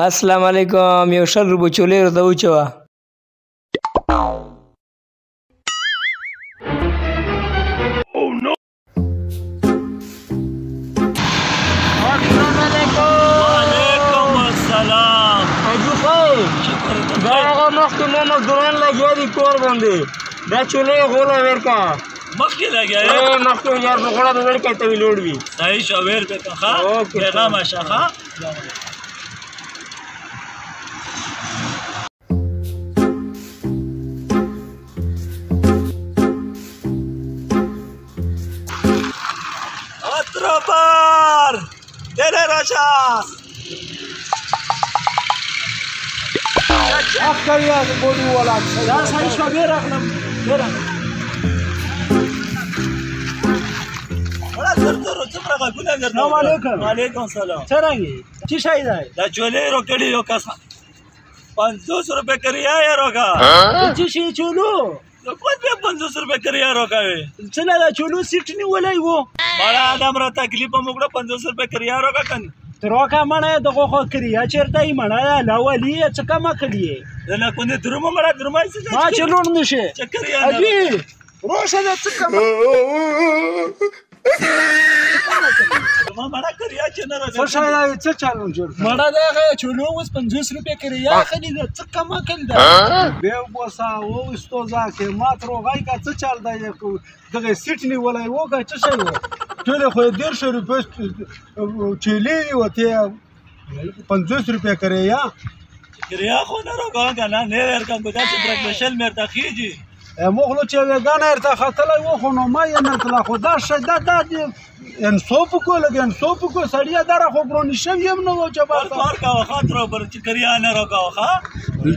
السلام علیکم. یو 20 روپۍ چولې راته وچوه. وعلیکم السلام. دا هغه مخکې مو مزدوران لګیا دي کور باندې، دا چولې غوله ورکړه. مخکې لګیا یې؟ مخکې یار په غوړه به ورکړه، ته ویلوړ وي. صحیح شو، ور به که ښه پیغام شه. ښه اتروبار دله راشه. دا صحیح شو، بیا راغلم، بیا راغلم. السلام علیکم. وعلیکم السلام. څرنګه یې؟ څه شی دی؟ دا چولې روکړي یو کس 50 روپے کریا یې روکا. څه شی چولو؟ نو کوم بیا 50 روپے کریا روکاوي؟ څه نه، دا چولو سیټ نیولی وو. مړه آدم را تکلیف هم وکړه، 50 روپے کریا روکا کنه. تروکا مړه دغه خو کریا چېرته یې مړه لاولي یې څه کمه کړي یې؟ نه کوندې درومه مړه درومه یې څه ما چلوړ نه شي. چکر یې اجي روشه دا څه کمه ما مړه کریا چې نه راځي. څه شی دی؟ څه چلو جوړ مړه دغه چولو اوس 50 روپے کریا اخلي، دا څه کمه کړي ده؟ بې بوسه وویستو ځکه ما تروغی کا څه چل دی؟ دغه سیټ نیولی وو که څه شی وو؟ ټولې خو یې 150 روپۍ چیلې دي، وتې 50 روپۍ کریا. کریا خو نه روکا که نه، نه ورکم دا چې برکشل مې ورته خېږي. موږ خو چې ویګانه ورته ختلی وو خو نو ما یې نه تله، خو دا شی دا دا دې انصاف وکړو، لږ انصاف وکړو سړیه، دا را خو ګرونې شوي هم نه وو چې بس کار کوه ښه تروبر چې کریا نه راکوه. ښه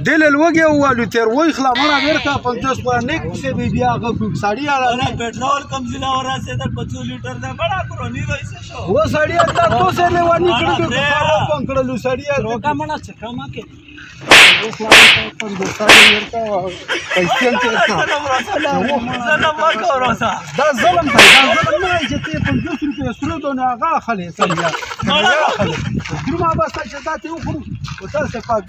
دله لوږې ووالو تېر وایخله مړه بېرته 50 خو نیک پسې به بیا هغه کوو سړیه. نه پټرول کم ځله ورسېدل په څو لیټر دی بړه ګروني وایسه شو. و سړیه دا تو سې لیوني کړلو، خراب کړلو سړیه. روکا مړه څه کمه کړي؟ دا ظلم دی، دا ظلم نه دی چې ته 50 روپۍ سرو دونه هغه اخلې سړیه، اخلې درومه بس چې دا ته وخورو او تاسو پاک.